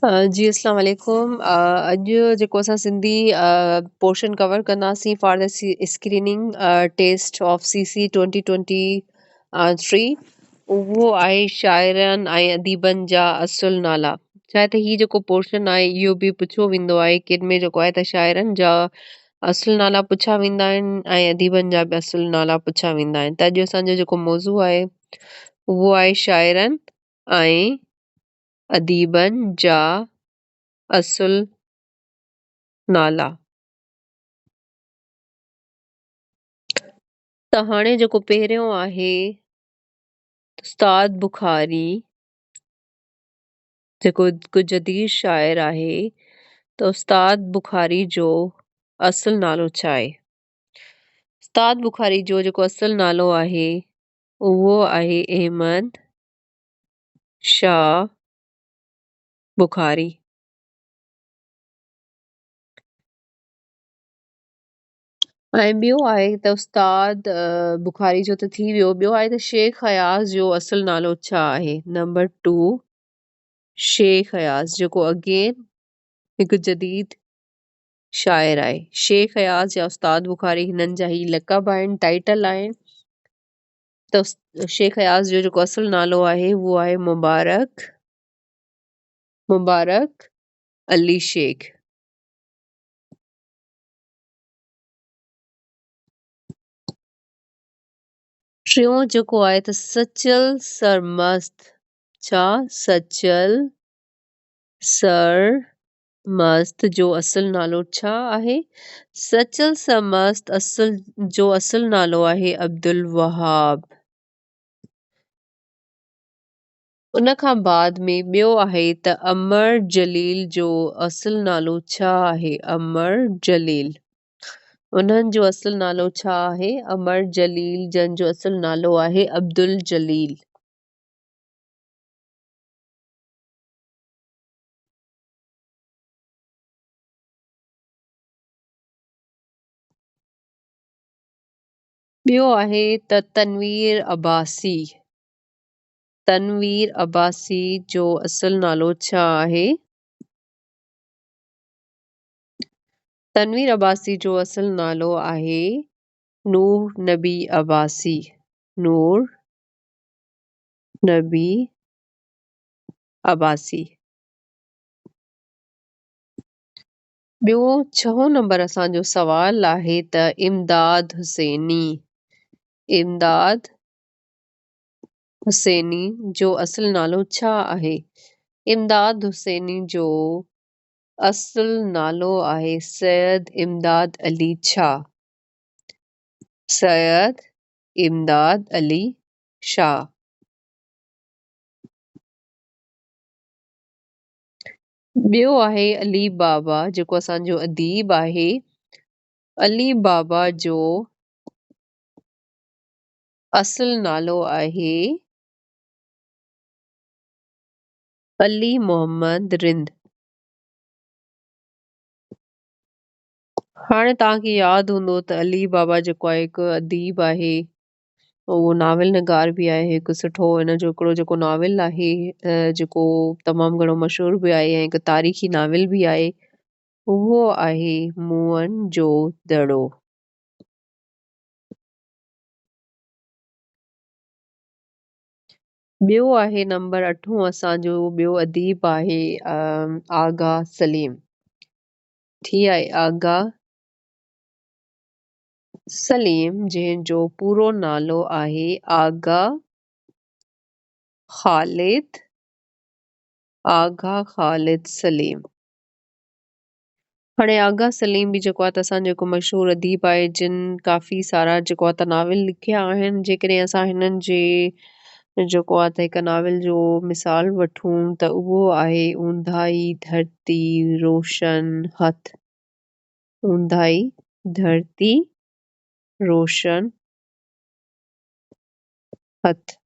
جي اسلام عليڪم. اڄ جيڪو اسان سنڌي پورشن ڪور ڪنداسين for the screening test of C C 2023 اهو آهي شاعرن ۽ اديبن جا اصل نالا. ڇا ته هي جيڪو پورشن آهي اهو به پڇيو ويندو آهي ڪن ۾ جيڪو آهي ته شاعرن جا اصل نالا پڇيا ويندا آهن ۽ اديبن جا به اصل نالا پڇيا ويندا آهن. ته اڄ اسان جو جيڪو موضوع آهي اهو آهي شاعرن ۽ اديبن جا اصل نالا. ته هاڻي جيڪو پهريون آهي استاد بخاري جيڪو هڪ جديد شاعر آهي ته استاد بخاري جو اصل نالو ڇا آهي؟ استاد بخاري جو جيڪو اصل نالو آهي اهو آهي احمد شاهه بخاري. ۽ ٻيو آهي ته استاد بخاري جو ته ٿي ويو، ٻيو آهي ته شيخ اياز جو اصل نالو ڇا آهي؟ نمبر 2 شيخ اياز جيڪو اگين هڪ جديد شاعر آهي. شيخ اياز يا استاد بخاري هنن جا هي لقب آهن، ٽائيٽل آهن. ته شيخ اياز جو جيڪو اصل نالو آهي اهو آهي مبارڪ مبارڪ علي شيخ. ٽيون جيڪو آهي ته سچل سرمست. ڇا؟ سچل سرمست جو اصل نالو ڇا آهي؟ سچل سرمست اصل جو اصل نالو آهي عبدالوهاب. ان کان بعد ۾ ٻيو آهي ته امر جليل جو اصل نالو ڇا آهي؟ امر جليل انهن جو اصل نالو ڇا آهي؟ امر جليل جن جو اصل نالو آهي عبدالجليل. ٻيو آهي ته تنوير عباسي. تنوير عباسي جو اصل نالو ڇا آهي؟ تنوير عباسي جو اصل نالو آهي نور نبي عباسي. نور نبي عباسي. ٻيو ڇهون نمبر اسان جو سوال آهي ته امداد حسيني. امداد حسيني جو اصل نالو ڇا آهي؟ امداد حسيني جو اصل نالو آهي سيد امداد علي ڇا؟ سيد امداد علي شاهه. ٻيو آهي علي بابا جيڪو اسان جو اديب آهي. علي بابا جو اصل نالو آهي علي محمد رند. هاڻي توهان کي ياد هوندو ته علي بابا جيڪو آهي هڪ اديب آهي، اهو ناول نگار به آهي هڪ سٺو. هن جو هڪڙو جيڪو ناول آهي جيڪو تمام گهڻو مشهور به آهي ۽ هڪ تاريخي ناول به آهي اهو آهي موئن جو دڙو. ٻيو آهي نمبر اٺون اسان جو ٻيو اديب آهي آغا سليم. ٺيڪ آهي، آغا سليم جنهن جو پورو نالو آهي آغا خالد، آغا خالد سليم. هاڻي آغا سليم به جيڪو آهي ته اسان جو هڪ مشهور اديب آهي جن ڪافي سارا جيڪو آهي ته ناول لکيا آهن. جيڪڏهن اسان هنن جي جيڪو آهي ته هڪ ناول جو مثال وٺون ته اهو آهي اونداهي ڌرتي روشن هٿ. اونداهي ڌرتي روشن هٿ.